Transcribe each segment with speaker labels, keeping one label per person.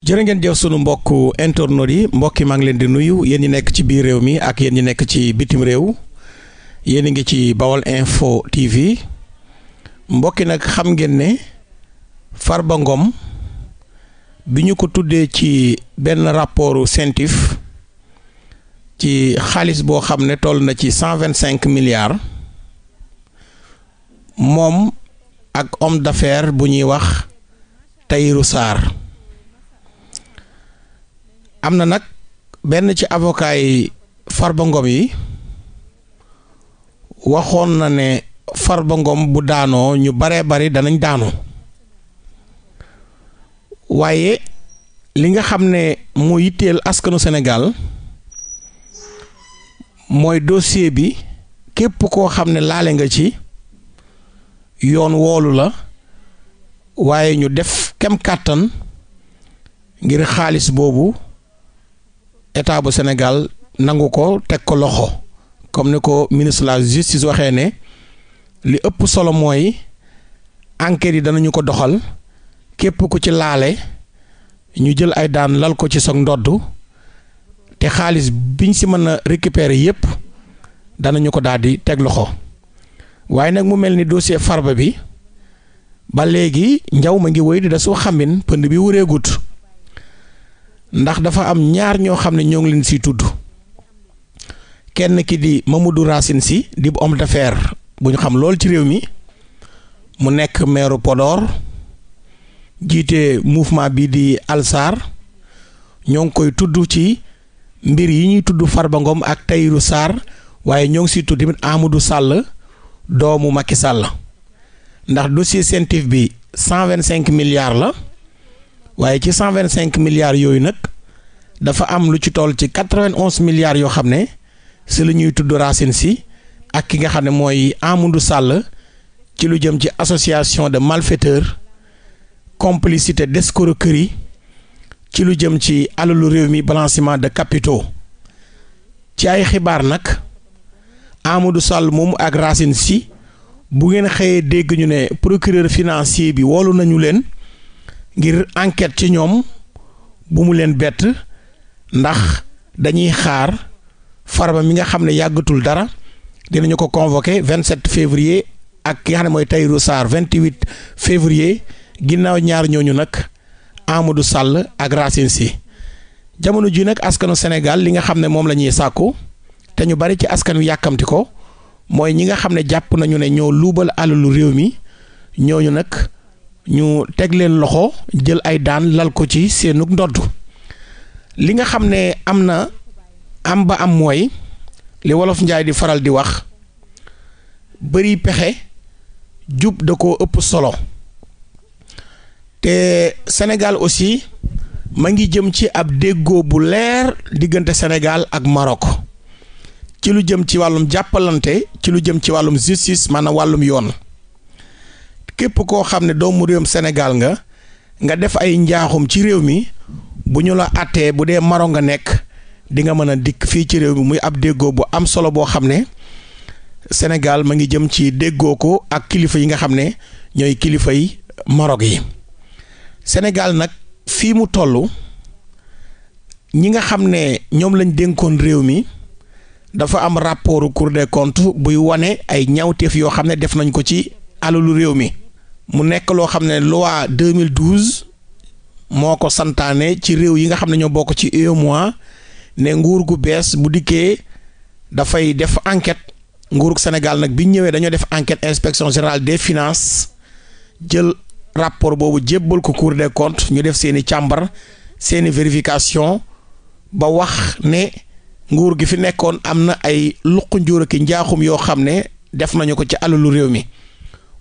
Speaker 1: jërë ngeen jëf sunu mbokku internautes yi mbokki maa ngi leen di nuyu yéen ñi nekk ci biir réew mi ak yéen ñi nekk ci bitim réew yéen a ngi ci Baol Info TV mbokki nag xam ngeen ne Farba Ngom bi ñu ko tuddee ci benn rapport CENTIF ci xaalis boo xam ne toll na ci 125 milliards moom ak homme d'affaires bu ñuy wax Tahirou Sarr am na nag benn ci avocat yi Farba Ngom yi waxoon na ne Farba Ngom bu daanoo ñu baree bari danañ daanu waaye li nga xam ne moo yitteel askanu Sénégal mooy dossier bi képp koo xam ne laale nga ci yoon woolu la waaye ñu def kem kàttan ngir xaalis boobu état bu Sénégal nangu ko teg ko loxo comme ni ko ministre de la justice waxee ne li ëpp solo mooy enquête yi danañu ko doxal képp ku ci laale ñu jël ay daan lal ko ci sa ndodd te xaalis biñ si mën a récupérer yépp danañu ko daal di teg loxo waaye nag mu mel ni dossier Farba bi ba léegi njaw ma ngi wéy di da soo xamin pënd bi wureegut ndax dafa am ñaar ñoo xam ne ñoo ngi leen siy tudd kenn ki di Mamadou Racine Sy di homme d'affaires bu ñu xam lool ci réew mi mu nekk maire Podor jiite mouvement bi di Alsar ñoo ngi koy tudd ci mbir yi ñuy tudd Farba Ngom ak Tahirou Sarr waaye ñoo ngi siy tudd tamit Amadou Sall doomu Macky Sall ndax dossier CENTIF bi 125 milliards la waaye ci 125 milliards yooyu nag dafa am lu ci toll ci 91 milliards yoo xam ne si la ñuy tudd Racine Sy ak ki nga xam ne mooy Amadou Sall ci lu jëm ci association de malfaiteurs complicité d'escroquerie ci lu jëm ci alalu réew mi blanchiment de capitaux ci ay xibaar nag Amadou Sall moomu ak Racine Sy bu ngeen xëyee dégg ñu ne procureur financier bi woolu nañu leen ngir enquête ci ñoom bu mu leen bett ndax dañuy xaar Farba mi nga xam ne yàggatul dara dinañu ko convoqué 27 février ak ki nga xam ne mooy Tahirou Sarr 28 février ginnaaw ñaar ñooñu nag Amadou Sall ak Racine Sy jamono ji nag askanu Sénégal li nga xam ne moom la ñuy sàkku te ñu bari ci askan wi yàkkamti ko mooy ñi nga xam ne jàpp nañu ne ñoo luubal alalu réew mi ñooñu nag ñu teg leen loxo jël ay daan lal ko ci seenug ndodd li nga xam ne am na am ba am mooy li wolof njaay di faral di wax bëri pexe jub da koo ëpp solo te Sénégal aussi ma ngi jëm ci ab déggoo bu leer diggante Sénégal ak Maroc ci lu jëm ci wàllum jàppalante ci lu jëm ci wàllum justice maanaam wàllum yoon képp koo xam ne doomu réewum Sénégal nga def ay njaaxum ci réew mi bu ñu la àttee bu dee Maroc nga nekk di nga mën a dikk fii ci réew mi muy ab déggoo bu am solo boo xam ne Sénégal ma ngi jëm ci déggoo ko ak kilifa yi nga xam ne ñooy kilifa yi Maroc yi Sénégal nag fii mu toll ñi nga xam ne ñoom lañ dénkoon réew mi dafa am rapport Cour des comptes buy wane ay ñaawteef yoo xam ne def nañ ko ci alalu réew mi mu nekk loo xam ne loi 2012 moo ko santaane ci réew yi nga xam ne ñoo bokk ci UEMOA ne nguur gu bees bu dikkee dafay def enquête nguurug Sénégal nag bi ñëwee dañoo def enquête inspection générale des finances jël rapport boobu jébbal ko Cour des comptes ñu def seeni càmbar seeni vérification ba wax ne nguur gi fi nekkoon am na ay luq njuur ki njaaxum yoo xam ne def nañu ko ci alalu réew mi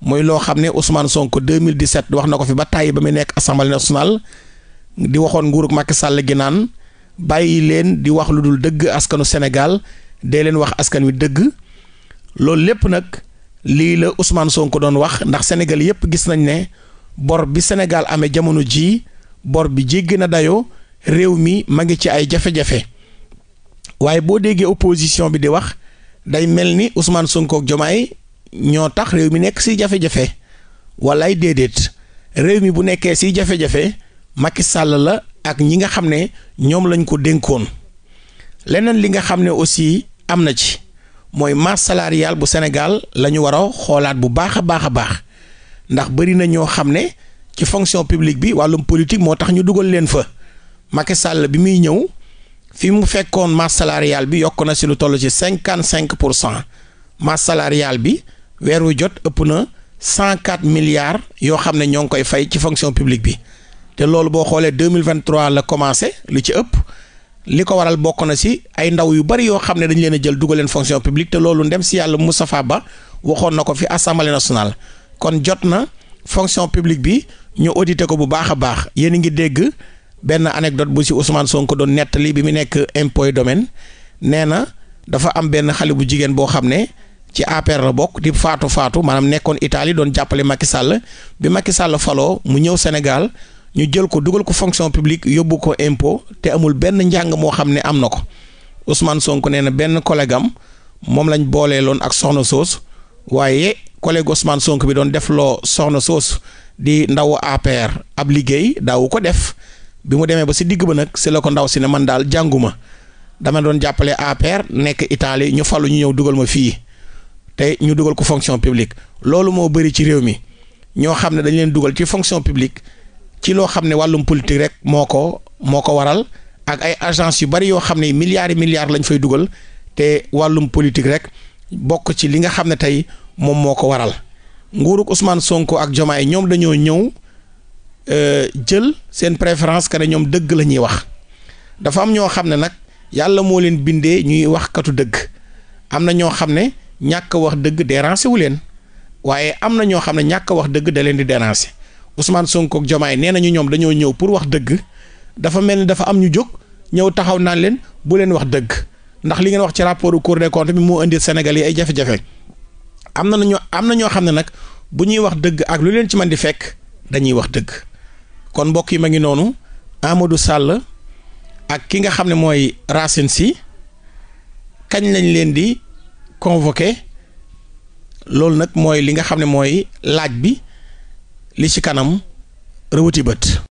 Speaker 1: mooy loo xam ne Ousmane Sonko 2017 wax na ko fi ba tàyyi ba muy nekk assemblée nationale di waxoon nguurug Macky Sall gi naan bàyyi leen di wax lu dul dëgg askanu Sénégal dee leen wax askan wi dëgg loolu lépp nag lii la Ousmane Sonko doon wax ndax Sénégal yépp gis nañ ne bor bi Sénégal amee jamono ji bor bi jéggi na dayoo réew mi ma ngi ci ay jafe-jafe waaye boo déggee opposition bi di wax day mel ni Ousmane Sonko ak Diomaye ñoo tax réew mi nekk si jafe-jafe walaay déedéet réew mi bu nekkee si jafe-jafe Macky Sall la ak ñi nga xam ne ñoom lañ ko dénkoon. leneen li nga xam ne aussi am na ci mooy masse salariale bu Sénégal la ñu war a xoolaat bu baax a baax a baax ndax bëri na ñoo xam ne ci fonction publique bi wàllum politique moo tax ñu dugal leen fa. Macky Sall bi muy ñëw fi mu fekkoon masse salariale bi yokk na si lu toll ci 55%. masse salariale bi weer wu jot ëpp na 104 milliards yoo xam ne ñoo ngi koy fay ci fonction publique bi te loolu boo xoolee 2023 la commencé li ci ëpp li ko waral bokk na si ay ndaw yu bari yoo xam ne dañ leen a jël dugal leen fonction publique te loolu ndem si yàlla Moustapha Ba waxoon na ko fi assemblée nationale. kon jot na fonction publique bi ñu audité ko bu baax a baax. yéen a ngi dégg benn anecdote bu si Ousmane Sonko doon nettali bi mu nekk impôt domaine nee na dafa am benn xale bu jigéen boo xam ne ci APR la bokk di faatu maanaam nekkoon Italie doon jàppale Macky Sall bi Macky Sall faloo mu ñëw Sénégal ñu jël ko dugal ko fonction publique yóbbu ko impôt te amul benn njàng moo xam ne am na ko. Ousmane Sonko nee na benn collègue am moom lañ booleeloon ak soxna soos waaye collègue Ousmane Sonko bi doon def loo soxna soos di ndaw APR ab liggéey daawu ko def bi mu demee ba si digg ba nag si la ko ndaw si ne man daal jànguma dama doon jàppale APR nekk Italie ñu falu ñu ñëw dugal ma fii te ñu dugal ko fonction publique. loolu moo bëri ci réew mi ñoo xam ne dañ leen dugal ci fonction publique ci loo xam ne wàllum politique rek moo ko waral ak ay agence yu bari yoo xam ne milliards lañ fay dugal te wàllum politique rek bokk ci li nga xam ne tey moom moo ko waral. nguurug Ousmane Sonko ak Diomaye ñoom dañoo ñëw jël seen préférence que ne ñoom dëgg la ñuy wax dafa am ñoo xam ne nag yàlla moo leen bindee ñuy wax katu dëgg am na ñoo xam ne ñàkk wax dëgg déranger wu leen waaye am na ñoo xam ne ñàkk wax dëgg da leen di déranger. Ousmane Sonko ak Diomaye nee nañu ñoom dañoo ñëw pour wax dëgg dafa mel ni dafa am ñu jóg ñëw taxaw naan leen bu leen wax dëgg ndax li ngeen wax ci rapport Cour des comptes bi moo indi Sénégal yi ay jafe-jafe. am na ñoo xam ne nag bu ñuy wax dëgg ak lu leen ci mën di fekk dañuy wax dëgg kon mbokk yi ma ngi noonu Amadou Sall ak ki nga xam ne mooy Racine Sy kañ lañ leen di convoqué loolu nag mooy li nga xam ne mooy laaj bi li ci kanam rëwati bët